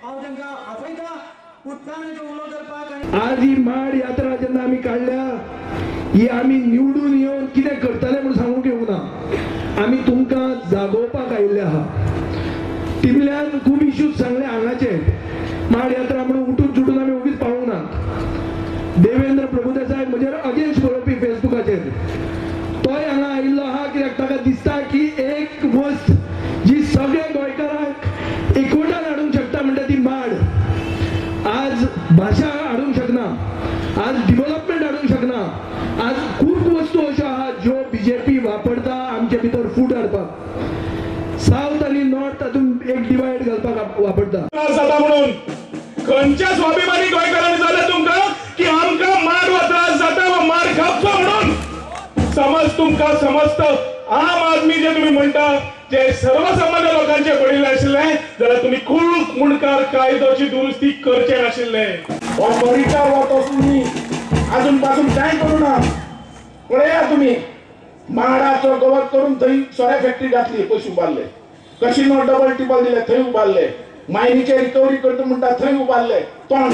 हांव तांकां आपयता उदकाचो उलो करपाक। आज ही माड यात्रा जेन्ना आमी काडल्या ही आमी निवडून येवन कितें करतले म्हूण सांगूंक येवंक ना, आमी तुमकां जागोवपाक आयिल्ले आहा। टिबल्यान खूब इश्यूज सांगले हांगाचे, माड यात्रा म्हणून उठून सुटून आमी ओगीच पावूंक ना। देवेंद्र प्रभुदेसाय म्हजेर अगेन्स्ट बरोवपी फेसबुकाचेर, तोय हांगा आयिल्लो आहा कित्याक ताका दिसता की एक वस्त जी सगळ्या गोंयकारांक एकवटान हाडूंक शकता म्हणटा ती माड। आज भाशा हाडूंक शकना, आज डिवलपमेंट हाडूंक शकना, आज खूब वस्तू अश्यो आहा ज्यो बीजेपी वापरता आमचे भितर फूट हाडपाक, सावथ आनी नॉर्थ तातूंत एक डिवायड घालपाक वापरता। जाता म्हणून खंयच्या स्वाभिमानी गोंयकारांनी जालें तुमकां की आमकां माड हो त्रास जाता वा माड खावचो म्हणून समज तुमकां समजता आम आदमी जे तुमी म्हणटा जे सर्वसामान्य लोकांचे पडिल्ले आशिल्ले जाल्यार तुमी खूब मुंडकार कायदोची दुरुस्ती करचे नाशिल्ले। हो परिचार हो तसो न्ही, अजून पासून कांय करूं ना। पळया तुमी माडाचो गवत करून थंय सोऱ्या फॅक्टरी घातली, पयशे उबारले, कशिनो डबल टिबल दिले थंय उबारले, मायनीचे रिकवरी करता म्हणटा थंय उबारले, तोंड